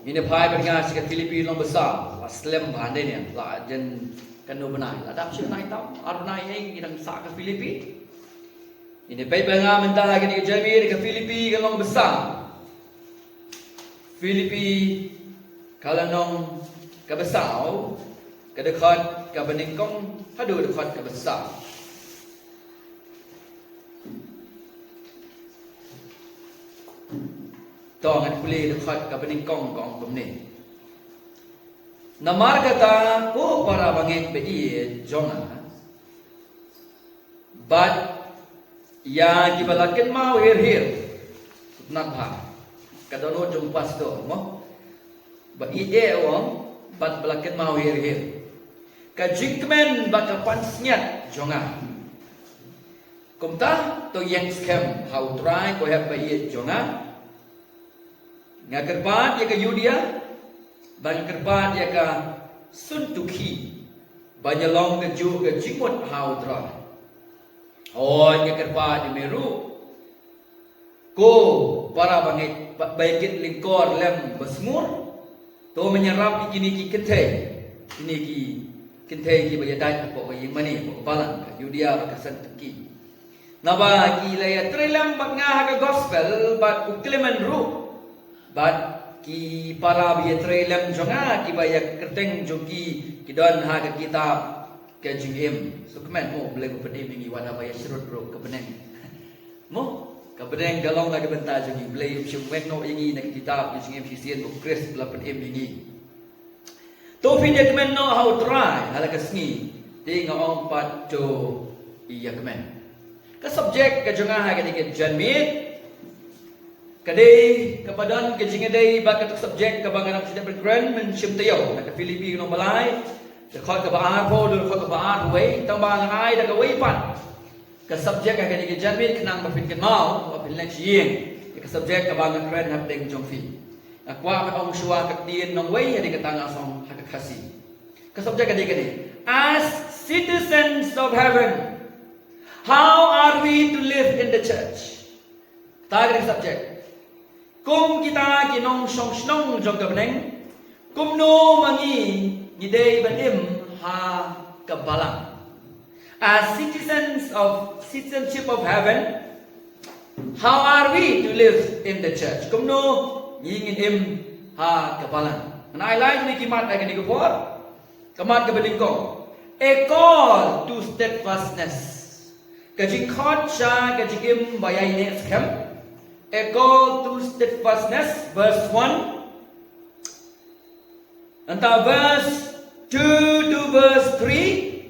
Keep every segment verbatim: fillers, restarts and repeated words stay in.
Ine phai bad nga sha ka Philippi lynnong ba saw, la slem bha ne, la jan kano bnai, la dap shi bnai tam, ar bnai ei ngi dang sah ka Philippi. Ine peit bad nga mynta ha kane ka janmiet ka Philippi ka lynnong ba saw. Philippi ka lynnong kaba saw, ka dkhot kaba nyngkong haduh ka dkhot kaba saw. To ngan pule dkhot kaba nyngkong, ka ong kumne. Namar kata ko para bangeit ba ïeit jong nga, bad ïa kiba la kynmaw her her. Nat ha ka dohnud jong pastor mo, ba ïeit eh u ong, bad ba la kynmaw her her ka jingkmen bad ka pansngiat jong nga. Kumta to ïeng skhem ha U Trai, ko hep ba ïeit jong nga. Nga kyrpad ïa ka Yudia, bad nga kyrpad ïa ka Suntuki, ban ïa long kajuh ka jingmut ha U Trai. Hooid, nga kyrpad ïa me ruh, ko para bangeit, ba, ba ïa kit lyngkor lem ba sngur. To men ïarap ïa kine ki kynthei, kine ki kynthei kiba ïadait hapoh ka ïingmane, hapoh ka balang, ka Yudia bad ka Suntuki. Naba ki la ïatrei lem bad nga ha ka gospel, bad u Klement ruh, bad ki para ba ïatrei lem jong nga, kiba ïa kyrteng jong ki ki don ha ka kitab ka jingim. Sngewkmen mo, U Blei u pynim ïa ngi wat haba ïa shrut ruh ka bneng. Mo, ka bneng ka long na ka bynta jong ngi, U Blei um shym weng noh ïa ngi na ka kitab ka jingim shisien ba U Khrist u la pynim ïa ngi. To phin ïa kmen noh ha U Trai ha la ka sngi, te nga ong pat to ïa kmen. Ka subject ka jong nga ha kane ka janmiet ka dei kaba don ka jingïadei bad kata ka subject kaba nga dang shu dep ban kren mynshem taïew, na ka Philippi lynnong ba lai, dkhot kaba arphew, dkhot kaba arphew wei, tang ba nga ai da kawei pat ka subject ha kane ka janmiet khnang ba phin kynmaw, ba phin leit sha ïing ïa ka subject kaba nga kren hapdeng jong phi. Nga kwah ban ong shuwa ka ktien nongwei, ïa kata nga song ha ka Khasi. Ka subject ka dei kane: As citizens of heaven, how are we to live in the church? Kata ka dei ka subject. Kum kita ki nongshong shnong jong ka bneng, kumno ma ngi ngi dei ban im ha ka balang? As citizens of, citizenship of heaven, how are we to live in the church? Kumno ngi ngin im ha ka balang? Ngan ai lai kine ki mat ha kane ka por. Ka mat kaba nyngkong, a call to steadfastness. Ka jingkhot sha ka jingim ba ïaineh skhem. A call to steadfastness, verse one. Nangta verse two to verse three,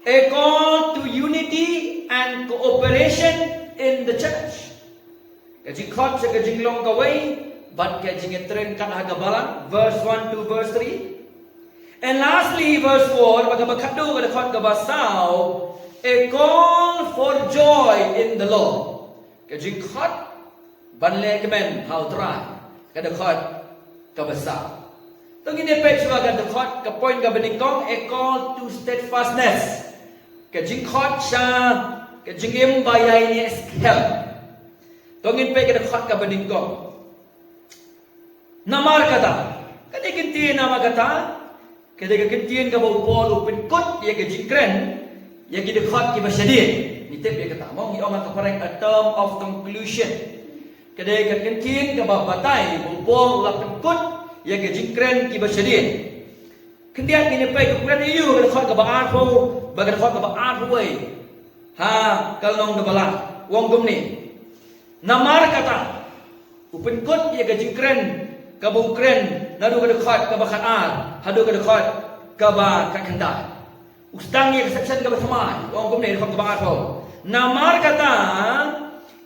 a call to unity and cooperation in the church. Ka jingkhot sha ka jinglong kawei bad ka jingïatreilang ha ka balang, verse one to verse three. And lastly, verse four, bad kaba khatduh, ka dkhot kaba saw, a call for joy in the Lord. Ka jingkhot ban leh kmen ha U Trai, ka dkhot kaba saw. To ngin ïa peit shuwa ka dkhot, ka point kaba nyngkong, a call to steadfastness. Ka jingkhot sha ka jingim ba ïaineh skhem. To ngin peit ka dkhot kaba nyngkong. Namar kata, ka dei ka ktien namar kata, ka dei ka ktien kaba u Paul u pynkut ïa ka jingkren ïa ki dkhot kiba shadien. Ngi tip ïa kata mo, ngi ong ha ka phareng a term of conclusion. Ka dei ka ktien kaba batai ba u Paul u la pynkut ïa ka jingkren kiba shadien. Khyndiat ngin ïa peit, u kren ïa u ha ka dkhot kaba arphew bad ka dkhot kaba arphew wei ha ka lynnong kaba lai. U ong kumne. Namar kata, u pynkut ïa ka jingkren kaba u kren naduh ka dkhot kaba khatar haduh ka dkhot kaba khatkhyndai. U sdang ïa ka section kaba thymmai, u ong kumne, dkhot kaba arphew. Namar kata,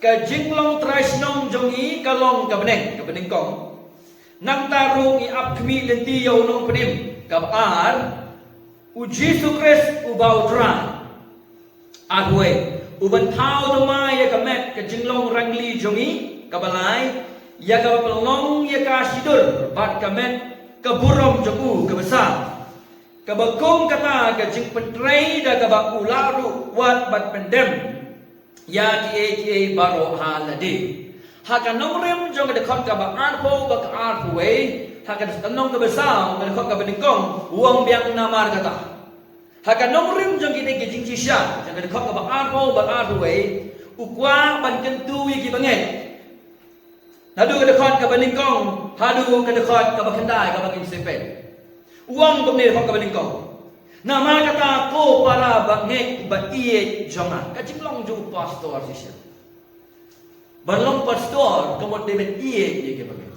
ka jinglong trai shnong jong ngi ka long ka bneng, kaba nyngkong. Nangta ruh ngi ap khmih lynti ïa u Nongpynim, kaba ar, u Jisu Khrist uba U Trai. Arphew wei, u ban thaw thymmai ïa ka met ka jinglong rangli jong ngi, kaba lai, ïa kaba pynlong ïa ka shidur bad ka met ka burom jong u, kaba saw. Kaba kum kata ka jingpyntrei da kaba u lah ruh wad ban pyndem ïa kiei kiei baroh ha lade. Ha ka nongrim jong ka dkhot kaba arphew bad ka arphew wei, ha ka lynnong kaba saw, ka dkhot kaba nyngkong, u ong biang namar kata. Ha ka nongrim jong kine ki jingshisha, jong ka dkhot kaba arphew bad arphew wei, u kwah ban kyntu ïa ki bangeit. Naduh ka dkhot kaba nyngkong haduh ka dkhot kaba khyndai kaba ngin sa peit. U ong kumne, dkhot kaba nyngkong. Namar kata ko para bangeit ba ïeit jong nga. Ka jinglong jong u pastor shisha. Ban long pastor ka mut dei ban ïeit ïa ki bangeit.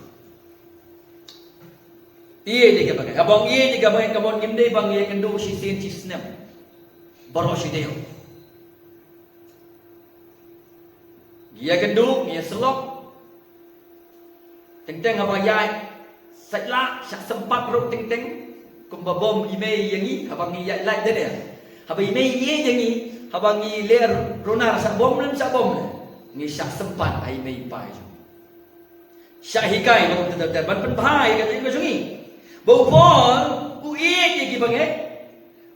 Ïeit ïa ki bangeit. Haba ong ïeit ïa ki bangeit ka mut ngim dei ban ïakynduh shisien shisnem. Baroh shi taïew. Ngi ïakynduh, ngi ïasyllok. Teng teng haba ïaid sait lah, shah sympat ruh teng teng. Kumba bym i mei ïa ngi, haba ngi ïaid lait de. Haba i mei i ïeit ïa ngi, haba ngi leh runar shah bym lem shah bym lem, ngi shah sympat ha i mei i pa jong ngi. Shah hikai ba kumta ter ter ban pynbha ïa ka jingim ka jong ngi. Ba u Paul u ïeit ïa ki bangeit.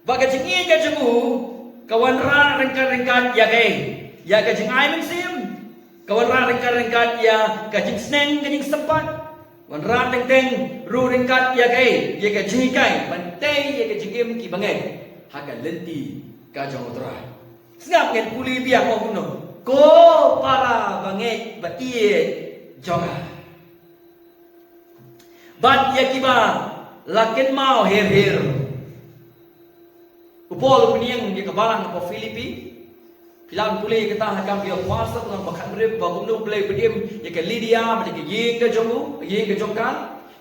Ba ka jingïeit ka jong u ka wanrah ryngkat ryngkat ïa kaei? Ïa ka jingai mynsiem. Ka wanrah ryngkat ryngkat ïa ka jingsneng ka jingsympat. Wanrah teng teng ruh ryngkat ïa kaei? Ïa ka jinghikai ban tei ïa ka jingim ki bangeit ha ka lynti ka jong U Trai. Sngap, ngin pule biang, ong kumno: Ko para bangeit ba ïeit jong nga. Bad ïa kiba la kynmaw her her. U Paul u pynïeng ïa ka balang hapoh Philippi. Phi lah ban pule ïa kata ha Kam ki Apostol lynnong ba khathynriew, ba kumno U Blei u pynim ïa ka Lydia bad ïa ka ïing ka jong u, ïing ka jong ka,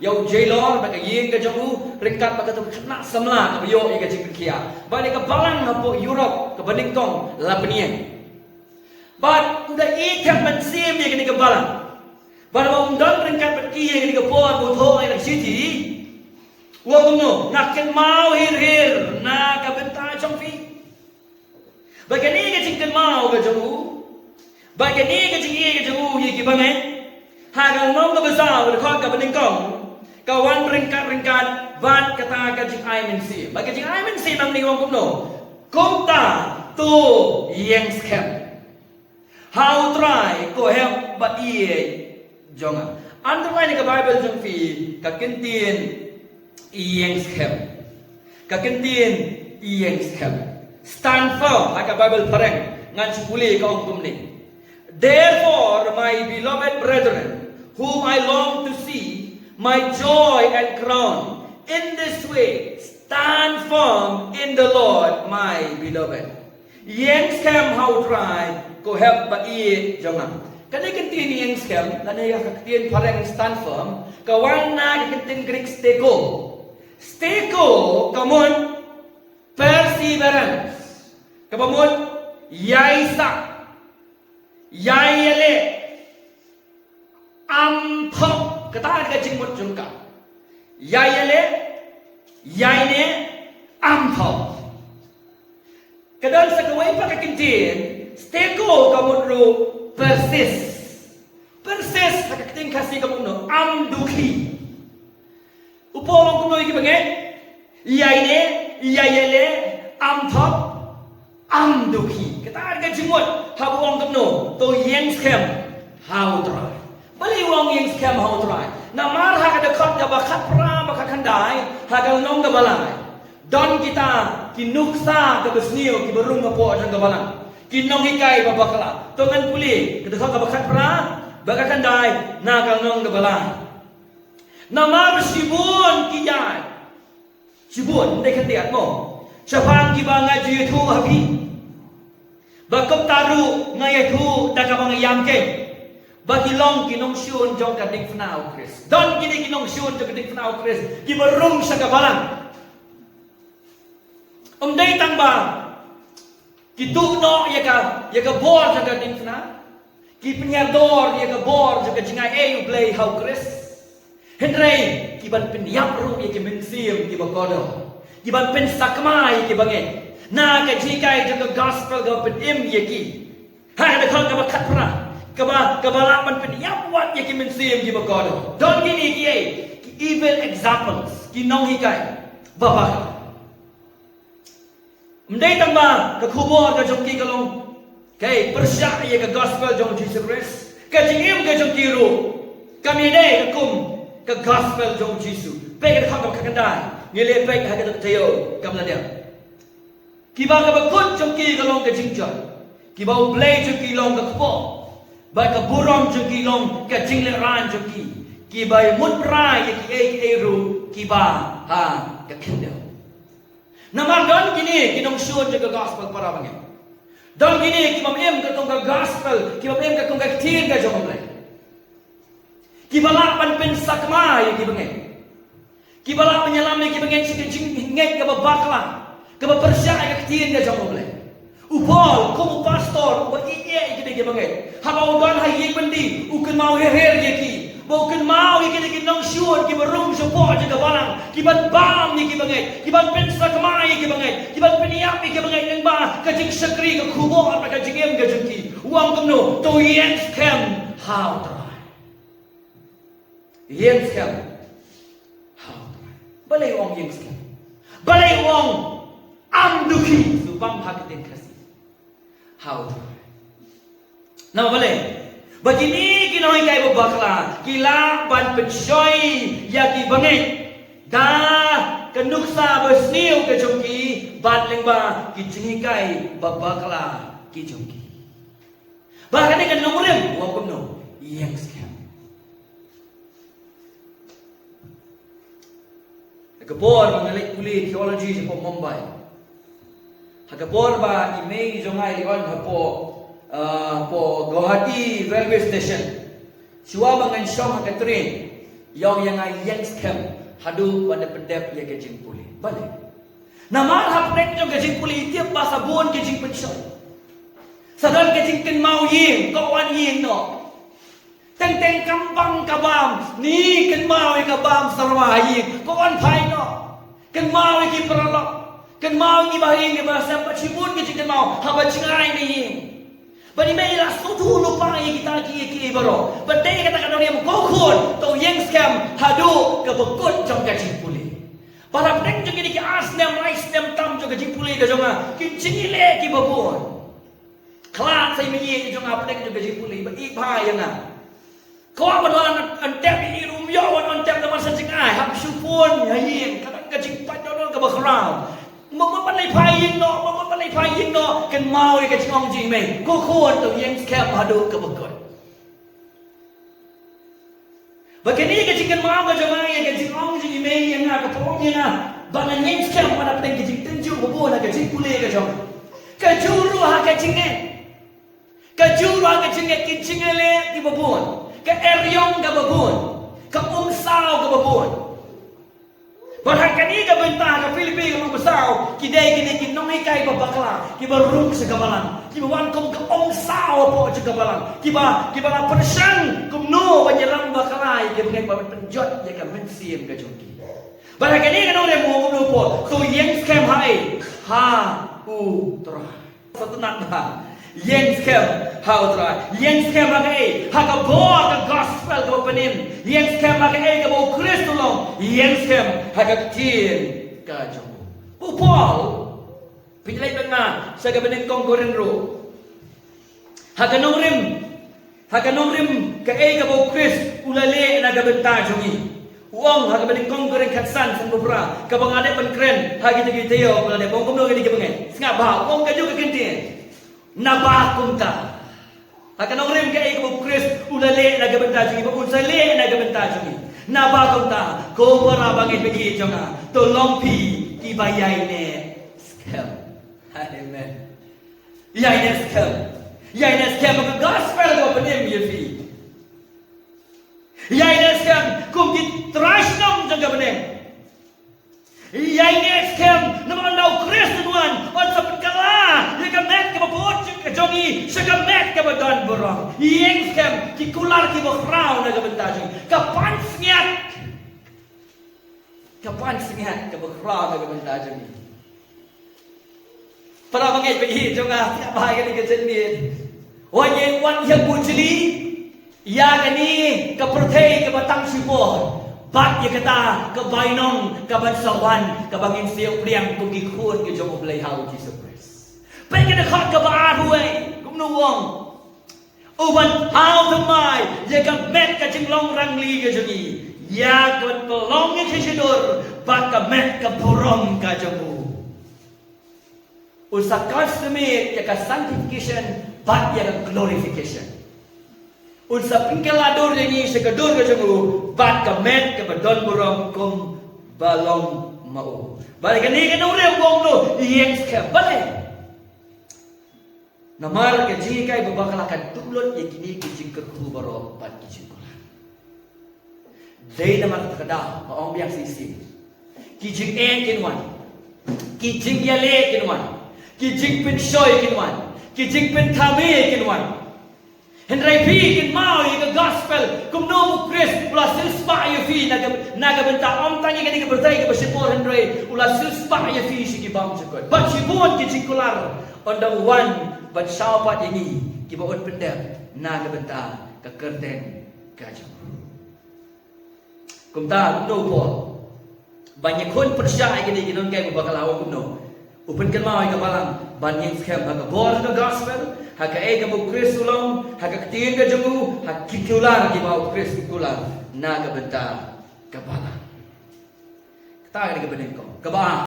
ïa u jailor bad ka ïing ka jong u, ryngkat bad kato ka khynnah samla kaba ïoh ïa ka jingpynkhiah. Bad ïa ka balang hapoh Europe kaba nyngkong la pynïeng. Bad u da ïeit mynsiem ïa kane ka balang. Bad haba u don ryngkat bad ki ha kane ka por ba u thoh ïa ka shithi, u ong kumno: Nga kynmaw her her na ka bynta jong phi. Bad kane ka jingkynmaw ka jong u, bad kane ka jingïeit ka jong u ïa ki bangeit, ha ka lynnong kaba saw, ka dkhot kaba nyngkong, ka wan ryngkat ryngkat bad kata ka jingai mynsiem. Bad ka jingai mynsiem hangne u ong kumno: Kumta to ïeng skhem ha U Trai, ko hep ba ïeit jong nga. Underline ha ka Bible jong phi ka kyntien ïeng skhem. Ka kyntien ïeng skhem. Stand firm ha ka Bible phareng. Ngan shu pule, ka ong kumne: Therefore, my beloved brethren, whom I long to see, my joy and crown, in this way stand firm in the Lord, my beloved. Ïeng skhem ha U Trai, ko hep ba ïeit jong nga. Kane ka ktien ïeng skhem, lane ka ktien phareng stand firm, ka wan na ka ktien Greek steko. Steko ka mut perseverance. Kaba mut ïai sah, ïai ïaleh, am thok, kata ka jingmut jong ka. Ïai ïaleh, ïai neh, am thok. Ka don sa kawei pat ka ktien, steko, ka mut ruh persist. Persist ha ka ktien Khasi ka mut kumno? Am dukhi. U Paul u ong kumno ïa ki bangeit? Ïai neh, ïai ïaleh, am thok, am dukhi. Kata ka jingmut, haba u ong kumno? To ïeng skhem ha U Trai. Balei u ong ïeng skhem ha U Trai? Namar ha ka dkhot kaba khatphra bad khatkhyndai ha ka lynnong kaba lai, don kita ki nuksa kaba sniew kiba rung hapoh jong ka balang, ki nonghikai ba bakla. To ngan pule ka dkhot kaba khatphra bad khatkhyndai na ka lynnong kaba lai. Namar shibun ki ïaid, shibun, ym dei khyndiat mo, shaphang kiba nga ju ïathuh ha phi, ba kumta ruh nga ïathuh da kaba nga ïam keiñ, ba ki long ki nongshun jong ka diengphna U Khrist. Don kine ki nongshun jong ka diengphna U Khrist kiba rung sha ka balang. Ym dei tang ba ki tuh noh ïa ka, ïa ka bor jong ka diengphna, ki pynïador ïa ka bor jong ka jingai ei U Blei ha U Khrist, hynrei ki ban pynïap ruh ïa ki mynsiem kiba kordor, ki ban pynsakma ïa ki bangeit na ka jinghikai jong ka gospel kaba pynim ïa ki. Ha ka dkhot kaba khatphra, kaba, kaba lah ban pynïap wat ïa ki mynsiem kiba kordor. Don kine kiei? Ki evil examples, ki nonghikai ba bakla. Ym dei tang ba ka khubor ka jong ki ka long kaei? Pyrshah ïa ka gospel jong U Jisu Khrist, Ka jingim ka jong ki ruh kam ïadei ka kum ka gospel jong Jisu. Peit ka dkhot kaba khatkhyndai, ngi leh peit ha ka dkhot taïew kam la dep. Kiba kaba kut jong ki ka long ka jingjot, kiba U Blei jong ki long ka kpoh, bad ka burom jong ki long ka jinglehrain jong ki. Kiba ïamut brai ïa kiei kiei ruh kiba ha ka khyndew. Namar don kine ki nongshun jong ka gospel para bangeit. Don kine ki bym im katkum ka gospel, ki bym im katkum ka ktien ka jong U Blei. Kiba lah ban pynsakma ïa ki bangeit. Kiba lah ban ïalam ïa ki bangeit sha ka jingngeit kaba bakla, kaba pyrshah ïa ka ktien ka jong U Blei. U Paul kum u pastor uba ïeit ïa kine ki bangeit, haba u don ha ïing byndi u kynmaw her her ïa ki. Ba u kynmaw ïa kine ki nongshun kiba rung shapoh jong ka balang, kiban bam ïa ki bangeit, kiban pynsakma ïa ki bangeit, kiban pynïap ïa ki bangeit lyngba ka jingshakri, ka khubor bad ka jingim ka jong ki. U ong kumno? To ïeng skhem ha U Trai. Ïeng skhem ha U Trai. Balei u ong ïeng skhem? Balei u ong am dukhi? Shu bam ha ka ktien Khasi. Ha U Trai. Namar balei? Ba kine ki nonghikai ba bakla ki lah ban pynshoi ïa ki bangeit da ka nuksa ba sniew ka jong ki bad lyngba ki jinghikai ba bakla ki jong ki. Bad kane ka nongrim u ong kumno? Ïeng skhem. Ha ka por ba nga leit pule theology shapoh Mumbai, ha ka por ba i mei jong nga i leit on hapoh, ah, hapoh Guwahati railway station, shuwa ba ngan shong ha ka train, i ong ïa nga ïeng skhem haduh ba da pyndep ïa ka jingpule. Balei? Namar hapdeng jong ka jingpule i tip ba sa bun ka jingpynshoi. Sa don ka jingkynmaw ïing, ko wan ïing noh. Teng teng kam bang ka bam, ni kynmaw ïa ka bam sa rwai ïing, ko wan phai noh. Kynmaw ïa ki paralok, kynmaw ïa ki bahaïing ki basem, bad shibun ki jingkynmaw haba jngai na ïing. Bad i mei i la sngewthuh lypa ïa kita kiei kiei baroh. Bad dei kata ka nongrim, ko khun, to ïeng skhem haduh kaba kut jong ka jingpule. Bad hapdeng jong kine ki ar snem, lai snem tam jong ka jingpule ka jong nga, ki jingïaleh kiba bun. Khlad sa i mei jong nga hapdeng jong ka jingpule, ba i bha ïa nga. Kwah ban wan on tap ïa i, ruh ym ïoh wan on tap namar sa jingai, hap shu phone ha ïing, ka don ka jingpait dohnud kaba khraw. Mut mut ban leit phai ïing noh, mut mut ban leit phai ïing noh, kynmaw ïa ka jingong jong i mei. Ko khun, to ïeng skhem haduh kaba kut. Ba kane ka jingkynmaw ka jong nga ïa ka jingong jong i mei ïa nga ka pynlong ïa nga ba ngan ïeng skhem, wat hapdeng ka jingtynjuh ba bun ha ka jingpule ka jong nga, ka ju ruh ha ka jingngeit. Ka ju ruh ha ka jingngeit, ki jingïaleh kiba bun, ka eriong kaba bun, ka umsaw kaba bun. Bad ha kane ka bynta, ka Philippi ka lynnong ba saw, ki dei kine ki nonghikai ba bakla kiba rung sha ka balang, kiba wan kum ka umsaw hapoh jong ka balang, kiba, kiba la pyrshang kumno ban ïalam bakla ïa ki bangeit, ban pynjot ïa ka mynsiem ka jong ki. Bad ha kane ka nongrim u ong kumno u Paul? To ïeng skhem ha ei? Ha U Trai. Sa tynnat bha. Ïeng skhem ha U Trai. Ïeng skhem ha kaei? Ha ka bor ka gospel kaba pynim. Ïeng skhem ha kaei kaba U Khrist u long? Ïeng skhem ha ka ktien ka jong u. U Paul, phin leit bad nga sha kaba nyngkong Korinth ruh. Ha ka nongrim, ha ka nongrim kaei kaba U Khrist u la leh na ka bynta jong ngi. U ong ha kaba nyngkong Korinth khatsan, san ba phra, kaba nga dep ban kren ha kita ki taïew ba la dep, u ong kumno ïa kine ki bangeit? Sngap bha, u ong kajuh ka kyntien. Naba kumta. Ha ka nongrim kaei kaba U Khrist u la leh na ka bynta jong ngi, ba un sa leh na ka bynta jong ngi. Naba kumta, ko para bangeit ba ïeit jong nga, to long phi kiba ïaineh skhem. Amen. Ïaineh skhem. Ïaineh skhem ba ka gospel ka pynim ïa phi. Ïaineh skhem kum ki trai shnong jong ka bneng. Ïaineh skhem namar ynda U Khrist un wan, un sa pynkylla ïa ka met kaba bud jong ngi sha ka met kaba don burom. Ïeng skhem, ki kular kiba khraw na ka bynta jong ngi. Ka pansngiat. Ka pansngiat kaba khraw na ka bynta jong ngi. Para bangeit ba ïeit jong nga, sngap bha ïa kane ka jingmut. Wat ïa, wat ïa pujli ïa kane ka pyrthei kaba tang shipor bad ïa kata ka bainong kaban sa wan, kaba ngin sa ïoh pdiang kum ki khun ki jong U Blei ha U Jisu Khrist. Peit ka dkhot kaba ar, hooid, kumno u ong? U ban thaw thymmai ïa ka met ka jinglong rangli ka jong ngi, ïa ka ban pynlong ïa ka shadur bad ka met ka burom ka jong u. Un sa consummate ïa ka sanctification bad ïa ka glorification. Un sa pynkylla dur ïa ngi sha ka dur ka jong u bad ka met kaba don burom kumba long ma u. Bad kane ka nongrim ba ong no ïeng skhem balei. Namar ka jinghikai ba bakla ka duh lut ïa kine ki jingkyrkhu baroh bad ki jingkular. Dei namar kata ka daw nga ong biang shisha. Ki jingeh kin wan. Ki jingïaleh kin wan. Ki jingpynshoi kin wan. Ki jingpynthame kin wan. Hynrei phi kynmaw ïa ka gospel, kumno u Khrist u la siewspah ïa phi na ka, na ka bynta, ym tang ïa kane ka pyrthei kaba shipor hynrei u la siewspah ïa phi sha ki bymjukut. Bad shibun ki jingkular un dang wan ban shaw pat ïa ngi kiba un pyndep na ka bynta ka kyrteng ka jong u. Kumta kumno u Paul ban ïakhun pyrshah ïa kine ki nongkynmaw ba bakla, kumno u pynkynmaw ïa ka balang ban ïeng skhem ha ka bor ka gospel, ha kaei kaba u Khrist u long, ha ka ktien ka jong u, ha ki kular kiba u Khrist u kular na ka bynta ka balang. Kata ka dei kaba nyngkong. Kaba ar,